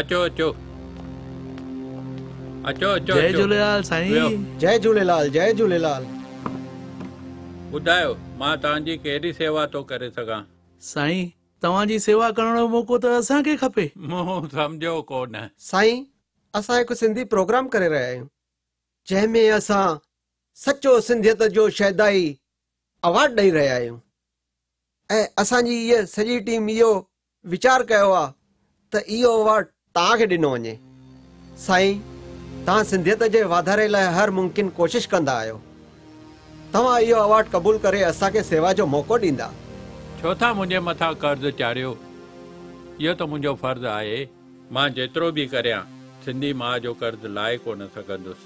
اچو اچو. اچو اچو جئي اچو. جهوليلال سائين. ويهو. جئي جهوليلال جئي جهوليلال. ٻڌايو مان توهان جي ڪهڙي سيوا ٿو ڪري سگهان؟ سائين توهان جي سيوا ڪرڻ جو موقعو ته اسان کي کپي. مون سمجهيو ڪونه. سائين اسان هڪ سنڌي پروگرام ڪري رهيا آهيون جنهن ۾ اسان سچو سنڌيت جو شيدائي ايوارڊ ڏئي رهيا آهيون ۽ اسان جي هيء سڄي ٽيم اهو ويچار ڪيو آ ته اهو ايوارڊ توهان کي ڏنو وڃي. سائين توهان سنڌيت جي واڌاري لاء هر ممڪن ڪوشش ڪندا آهيو. توهان اهو ايوارڊ قبول ڪري اسان کي سيوا جو موقعو ڏيندا. ڇو ٿا منهنجي مٿان قرض چاڙهيو؟ اهو ته منهنجو فرض آهي. مان جيترو به ڪريان سنڌي ماء جو قرض لاهي ڪونه سگهندس.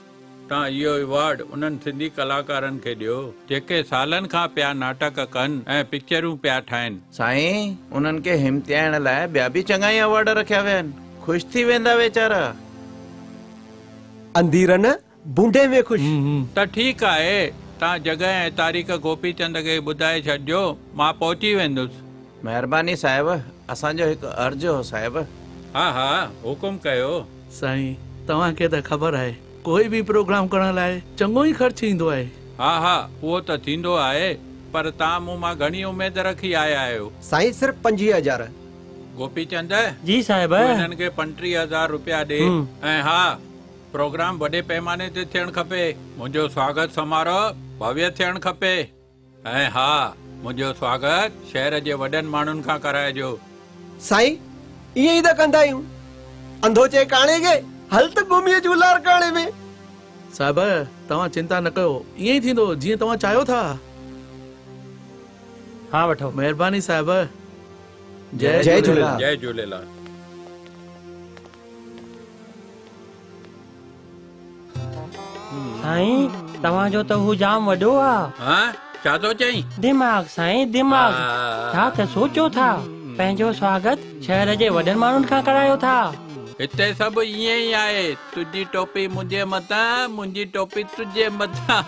توهان اهو ايوارڊ انهن سنڌي ڪلاڪارن کي ڏيو، جيڪي سالن کان پيا ناٽڪ ڪن ۽ پڪچرون پيا ٺاهن. سائين، انهن کي همٿائڻ لاء ٻيا به چڱا ئي ايوارڊ رکيا ويا آهن. خوش ٿي ويندا ويچارا. انڌي رن، ڀونڊي ۾ خوش. ته ٺيڪ آهي، توهان جڳهه ۽ تاريخ گوپي چند کي ٻڌائي ڇڏجو، مان پهچي ويندس. مهرباني صاحب، اسان جو هڪ عرض هو صاحب. ها ها، حڪم ڪيو. سائين، توهان کي ته خبر آهي، ڪوئي به پروگرام ڪرڻ لاء چڱو ئي خرچ ايندو آهي. ها ها اهو ته ٿيندو آهي پر توهان مون مان گهڻي اميد رکي آيا آهيو. سائين صرف 25 هزار. گوپي چند، جي صاحب. تون هنن کي 35 هزار روپيا ڏي ۽ ها پروگرام وڏي پيماني تي ٿيڻ کپي. منهنجو سواگت سماروهه ڀويه ٿيڻ کپي. ۽ ها منهنجو سواگت شهر جي وڏن ماڻهن کان ڪرائجو. سائين ائين ئي ته ڪندا آهيون. انڌو چئي ڪاڻي کي، هل ته گهمي اچون لاڙڪاڻي ۾. صاحب توهان چنتا نه ڪيو ائين ئي ٿيندو جيئن توهان چاهيو ٿا. ها وٺو. مهرباني صاحب. جئي جهوليلال. جئي جهوليلال. سائين توهان جو ته هو جام وڏو آ. ها ڇا ٿو چئين؟ دماغ سائين دماغ ڇا ته سوچو ٿا پنهنجو سواگت شهر جي وڏن ماڻهن کان ڪرايو ٿا. هتي سڀ ائين ئي آهي تنهنجي ٽوپي منهنجي مٿان منهنجي ٽوپي تنهنجي مٿان.